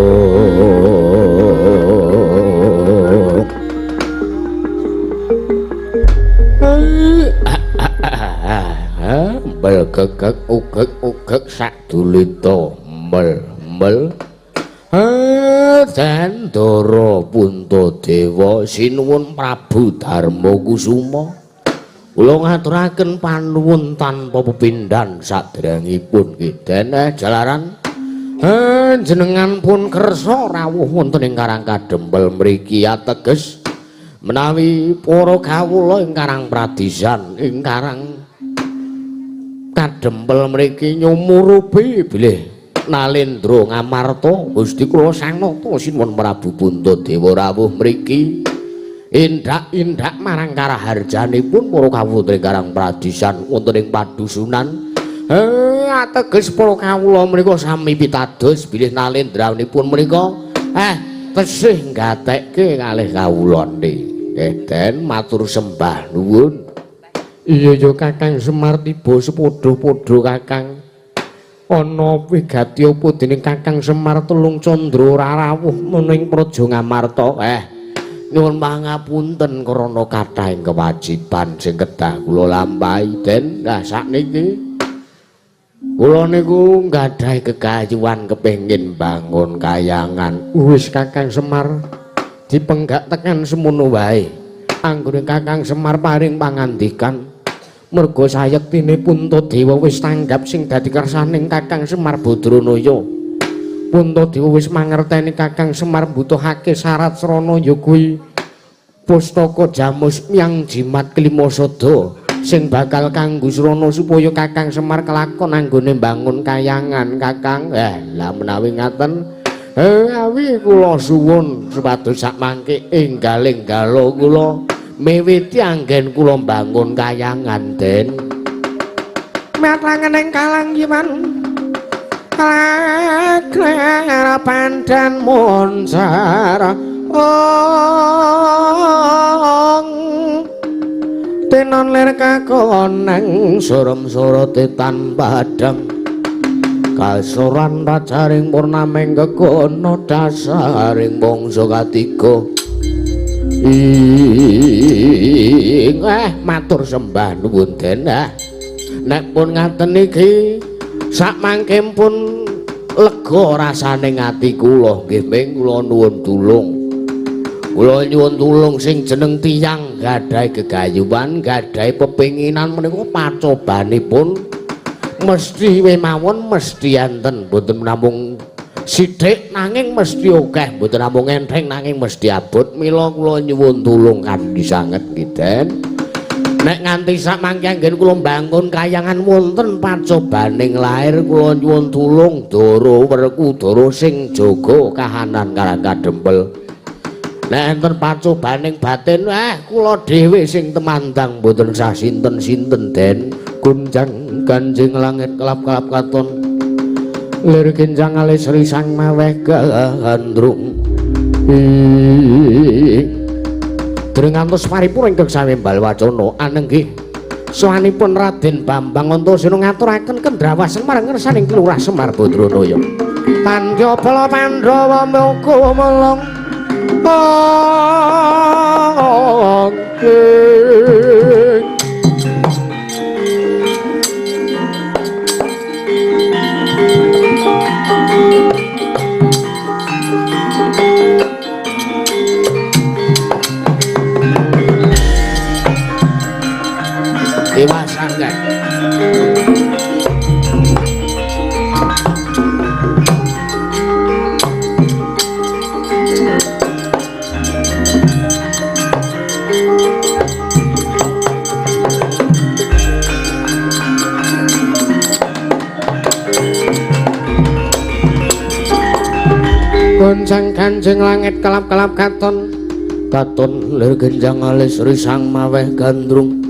Mel gegek ugek ugek sadulita mel mel Dandara Puntadewa sinuwun Prabu Darma Kusuma kula ngaturaken panuwun tanpa pepindhan saderengipun kidene jalaran jenengan pun kersa rawuh wonten ing Karang Kadempel mriki ateges menawi para kawula ing Karang Pradisan ing Karang Kadempel mriki nyumurupi bilih Nalendra Ngamarta Gusti kula Sang Nata sinuwun Prabu Puntadewa rawuh mriki indak-indak marang karaharjanipun para kawula ing Karang Pradisan wonten ing padusunan. Ateges para kawula menika sami pitados bilih nalendranipun menika Tesih gatekke kalih kawulane. Nggih, Den, matur sembah nuwun. Iya ya Kakang Semar tiba sepadha-padha Kakang. Ana wigati apa dening Kakang Semar Telung Candra ora rawuh mening Praja Ngamarta. Nyuwun pangapunten krana kathahing kewajiban sing kedah kula lampahi, Den. Lah sakniki kula niku nggadahi kegayuhan kepengin bangun kayangan. Wis Kakang Semar dipenggak tekan semono wae. Anggone Kakang Semar paring pangandikan merga sayektine Puntadewa wis tanggap sing dadi kersaning Kakang Semar Badranaya. Puntadewa wis mangerteni Kakang Semar mbutuhake syarat srana ya kuwi pustaka jamus yang jimat klimasada sing bakal kanggo srana supaya Kakang Semar kelakon anggone mbangun kayangan Kakang. Lah menawi ngaten awi kula suwun supados sakmangke enggal-enggala kula miwiti anggen kula mbangun kayangan, Den. Matlangen ing kalanggiman lakrar pandan moncar ong tenon lir kakonang surem sorote tanpa padang kasoran rajaring purnaming kekono dasaring bangsa katiga. Ing matur sembah nuwun, Den. Nek pun ngaten iki sakmangke pun lega rasane ati kula nggih ming kula nuwun tulung. Kula nyuwun tulung sing jeneng tiyang gadhahi gegayuhan, gadhahi pepinginan menika pacobanipun mesti mawon mesti enten, mboten namung sithik nanging mesti akeh, mboten namung entheng nanging mesti abot. Mila kula nyuwun tulung kanthi sanget nggih, Den. Nek nganti sakmangke anggen kula mbangun kayangan wonten pacobaning lair kula nyuwun tulung Ndara Werkudara sing jaga kahanan Karang Kadempel. Nek enten pacobaning batin, kula dhewe sing temandang mboten sah sinten-sinten, Den. Gunjang ganjing langit kelap-kelap katon lir kinjang alis risang maweh gandrung. Dereng ngantos paripurna ingkang samimbal wacana anenggih sowanipun Raden Bambang Antasena ngaturaken kendrawasen marang ngersaning Lurah Semar Badranaya. Tandha bala Pandhawa muga melong. Dewasan kan. Goncang kancing langit kelap-kelap katon katon lir genjang alis risang maweh gandrung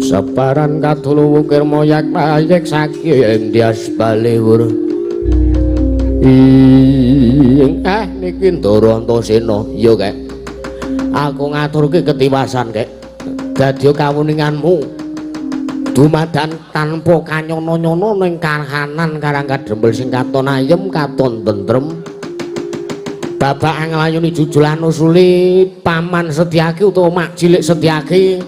saparan kadulu wukir moyak mayek saking dias baliwur. Ing niki Ndara Antasena ya kek aku ngaturke ketiwasan kek dadi kawuninganmu dumadan tanpa kanyono-nyono ning kahanan Karang Kadempel sing katon ayem katon tentrem. Babak nglayuni jujulan usuli paman Setyaki utawa mak cilik Setyaki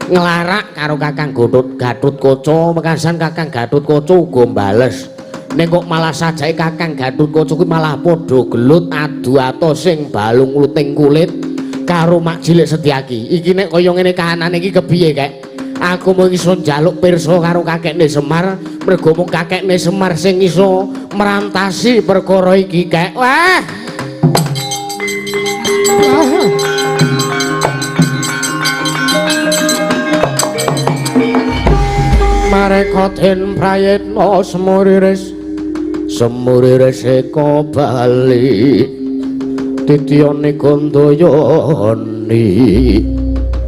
nglarak karo Kakang Gatotkaca, mekasan Kakang Gatotkaca uga bales. Ning kok malah sajake Kakang Gatotkaca kuwi malah padha gelut adu ato sing balung luting kulit karo mak cilik Setyaki. Iki nek kaya ngene kahanane iki kepiye kek? Aku mung iso njaluk pirsa karo kakekne Semar, mergo mung kakekne Semar sing iso merantasi perkara iki kek. Wah. Mareka den prayitna semuriris semuriris eka bali titiyane gandayani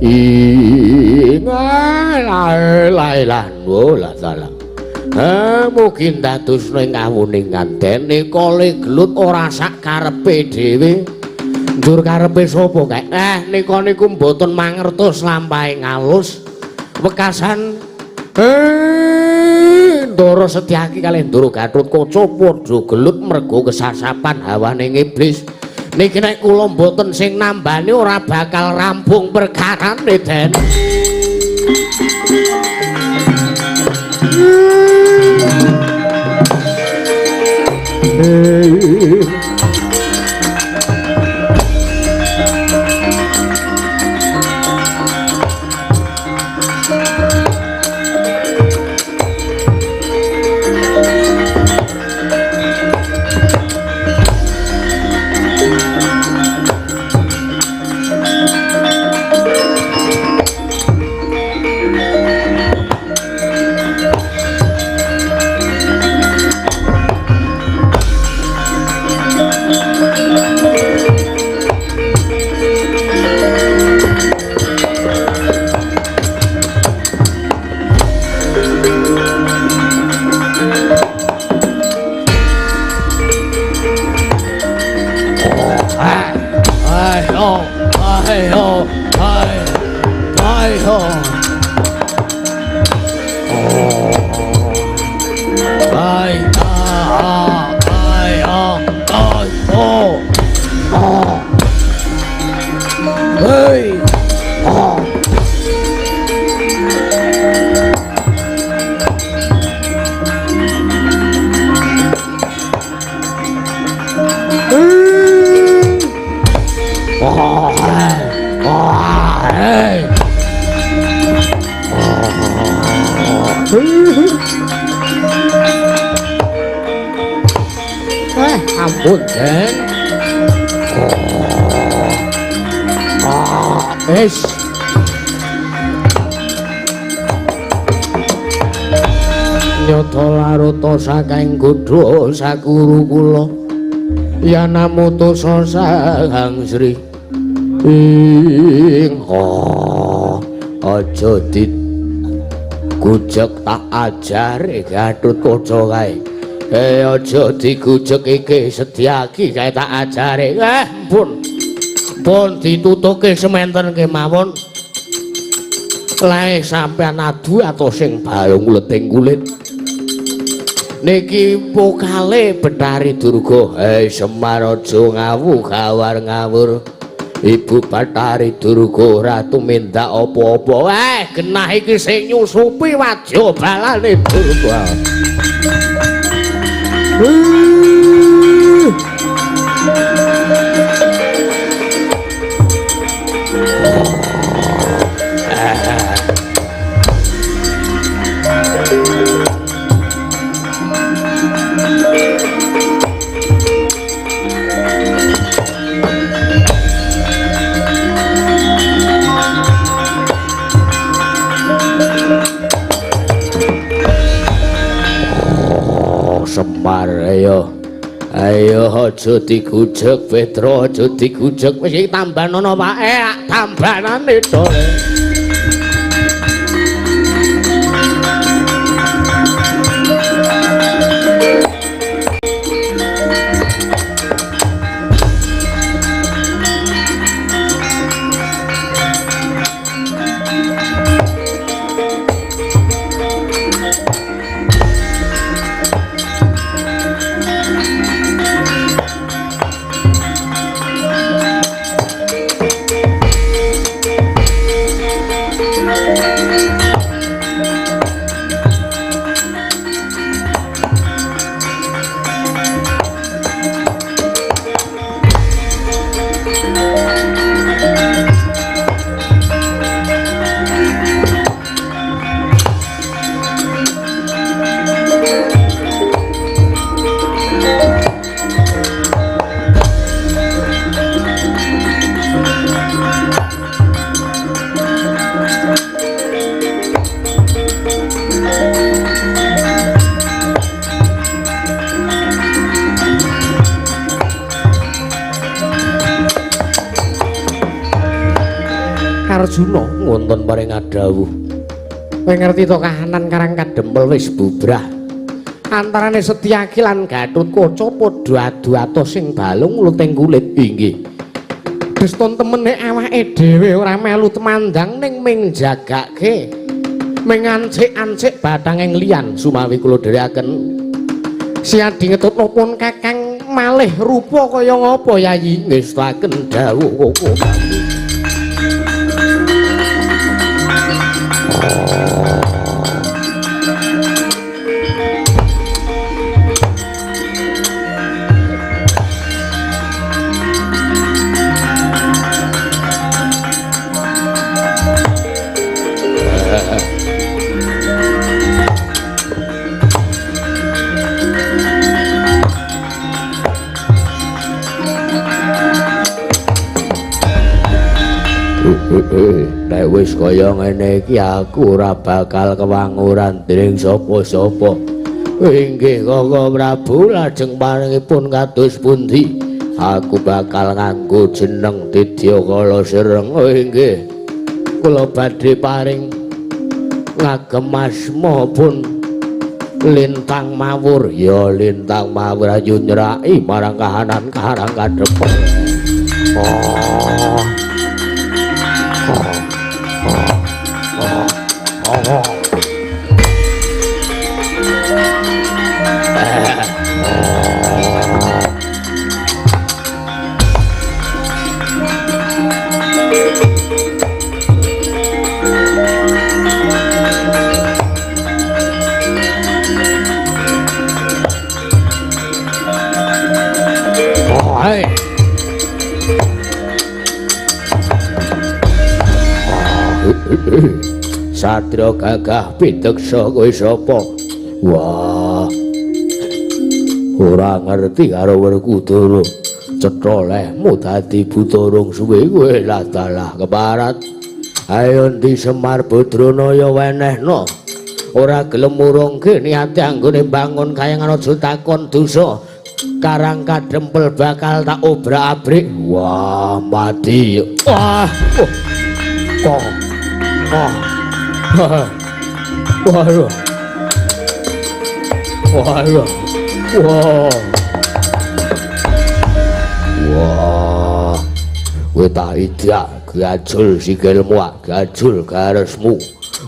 ing la la la la. Mugi ndadosna ing kawuningan dene kale gelut ora sak karepe dhewe. Njur karepe sapa kae? Nika niku mboten mangertos lampahe ngalus. Wekasan Ndara Setyaki kalih Ndara Gatotkaca padha gelut merga kesasapan hawane iblis. Niki nek kula mboten sing nambani ora bakal rampung perkarane, Den. Ampun, Den. Es. Nyata laruta saking godha sakuru kula. Yanamutusa Sang Sri. Ing aja digujeg tak ajare Gatotkaca kae. Aja digujeg iki Setyaki kae tak ajare. Pun. Pun ditutuke sementen kemawon. Lae sampean adu ato sing balung leting kulit. Niki pokale Bathari Durga. Semar aja ngawu gawar ngawur. Ibu Bathari Durga ora tumindak apa-apa. Genah iki sing nyusupi wadya balane Durga. Semar, ayo ayo aja digujeg Petra, aja digujeg wis iki tambanono wae, tambanane to. Arjuna wonten paring adhawuh. Kowe ngerti to kahanan Karang Kadempel wis bubrah. Antarane Setyaki lan Gathotkaca padha adu-atos sing balung luting kulit. Inggih. Deston temene awake dhewe ora melu temandang ning ming jagake, ming ancik-ancik bathanging liyan. Sumawi kula dherekaken Siadi ngetutno pun Kakang malih rupa kaya ngapa Yayi? Ngestaken dawuh Koko. Nek wis kaya ngene iki aku ora bakal kewanguran dening sapa-sapa. Inggih Koko Prabu, lajeng paringipun kados pundi? Aku bakal nganggo jeneng Didyakala Sreng. Oh inggih. Kula badhe paring ngagem asma pun Lintang Mawur. Ya Lintang Mawur ayo nyraki marang kahanan karang kadhepel. Oh. Satria gagah pideksa kowe sapa? Wah. Ora ngerti karo Werkudara. Cetha lehmu dadi buta rung suwe kowe lah dalah keparat. Ayo ndi Semar Badranaya wenehno. Ora gelem murungke niate anggone bangun kayangan aja takon dosa. Karang kadempel bakal tak obrak-abrik. Wah, mati. Wah. Oh. Oh. Waduh. Waduh. Wah. Wah. Kowe tak idak gajul sikilmu, gajul garesmu.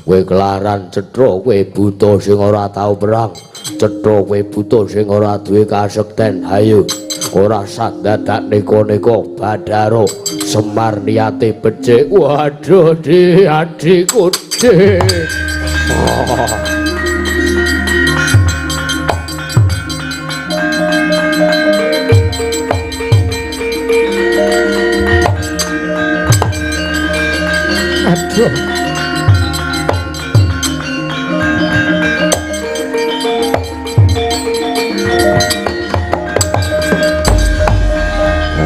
Kowe kelaran cetha, kowe buta sing ora tau perang. Cetha kowe buta sing ora duwe kasekten. Hayo, ora sandadak neka-neka Badara Semar niate becik. Waduh, di adikku. Oh. Aduh.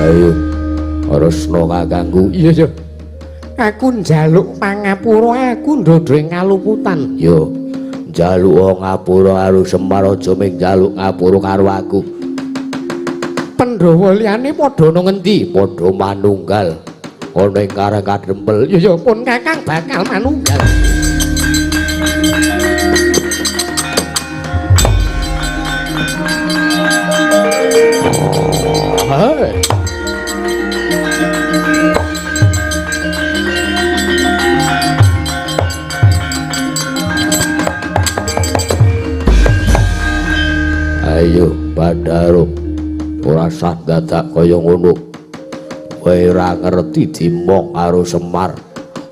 Ayo, Resna kakangku. Iya, iya. Aku njaluk pangapura, aku ndodho ing kaluputan. Yo, njaluk ngapura karo Semar aja mung njaluk ngapura karo aku. Pandhawa liyane padha ana ngendi? Padha manunggal ana ing Karang Kadempel. Iya, iya, pun Kakang bakal manunggal. Oh, hey. Ayo Badara, ora sah dadak kaya ngono. Kowe ora ngerti dimong karo Semar.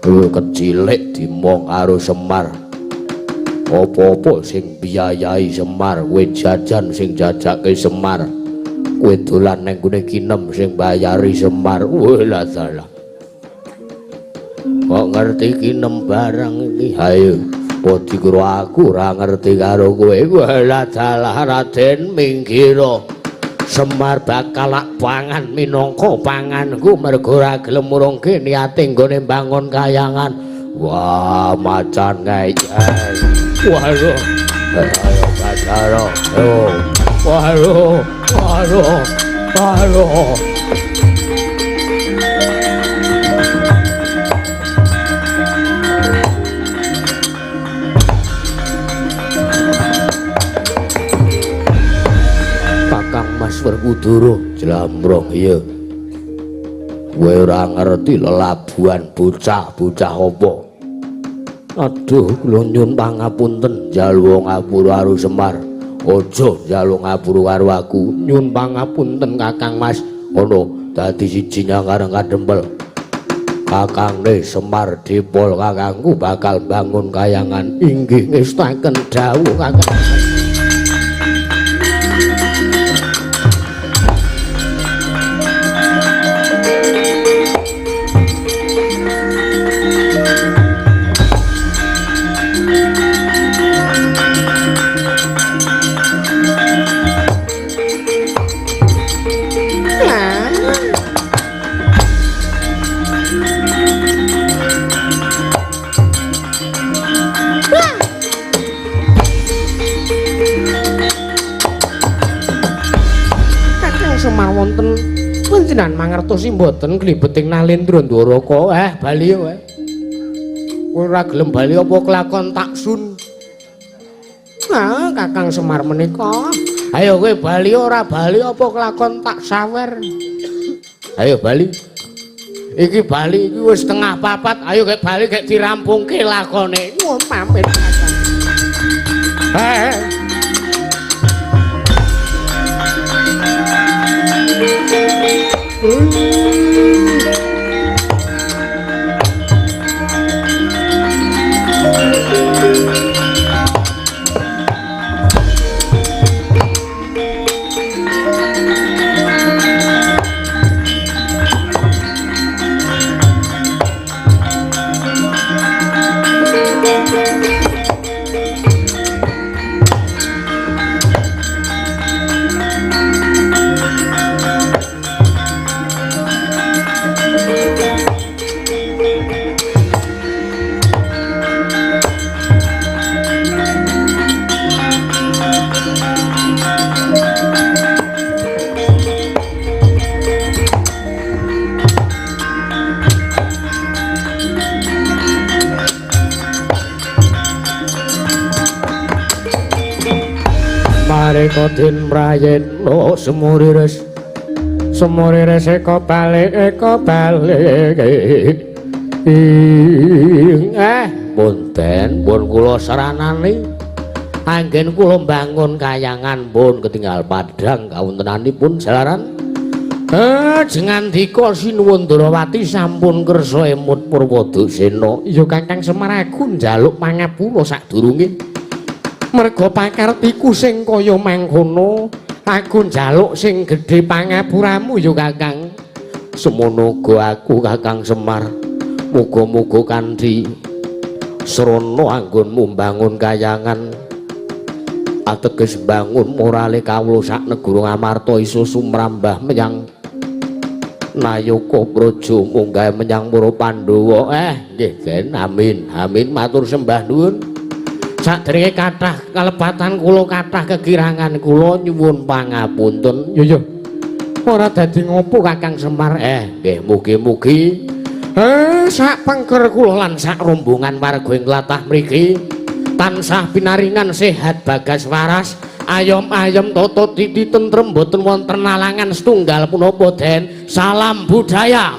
Kowe kecilik dimong karo Semar. Apa-apa sing biayai Semar, kowe jajan sing jajake Semar. Kowe dolan nang gone kinem sing bayari Semar. Wah lah salah. Kok ngerti kinem barang iki? Ayo. Padha karo aku ora ngerti karo kowe. Walah dalah Raden minggira. Semar bakal lak pangan minangka panganku mergo ora gelem murungke niate nggone mbangun kayangan. Wah, macan ngeyel. Waduh. Ayo Badara. Yo. Waduh. Waduh. Waduh. Duruh jlambrong iya. Kowe ora ngerti lelabuhan bocah-bocah apa. Aduh, kula nyuwun pangapunten njaluk ngapura karo Semar. Aja njaluk ngapura karo aku. Nyuwun pangapunten Kakang Mas. Ngono dadi siji nyang kadempel. Kakangne Semar Dipol kakangku bakal bangun kayangan. Inggih ngestaken dawuh Kakang. Semar wonten panjenengan mangertosi mboten glibeting Nalendra Ndoraka. Bali wae. Kowe ora gelem bali apa kelakon taksun? Nah, Kakang Semar menika. Ayo kowe bali ora bali apa kelakon tak sawer. Ayo bali. Iki bali iki wis 3:30. Ayo gek bali gek dirampungke lakone. Nyuwun pamit Kakang. Mareka den prayitna semurires semurires eka balik punten pun kula saranani anggen kula mbangun kayangan pun ketinggal padhang kawontenanipun jalaran jengandika Sinuwun Ndrawati sampun kersa emut Purwadasena. Ya Kakang Semar aku njaluk pangapura sadurunge merga pakartiku sing kaya mangkono aku njaluk sing gedhe pangapuramu ya Kakang. Semono uga aku Kakang Semar, muga-muga kanthi srana anggonmu mbangun kayangan ateges mbangun morale kawula sak negara Ngamarta iso sumrambah menyang Nayaka Praja munggah menyang para Pandhawa. Nggih Den, amin amin matur sembah nuwun. Sadèrènge kathah kalepatan kula kathah kekirangan kula nyuwun pangapunten. Yo yo. Ora dadi ngopo Kakang Semar. Nggih mugi-mugi sak pengker kula lan sak rombongan warga ing tlatah mriki tansah pinaringan sehat bagas waras, ayom-ayom tata titi tentrem boten wonten alangan setunggal punapa Den. Salam budaya.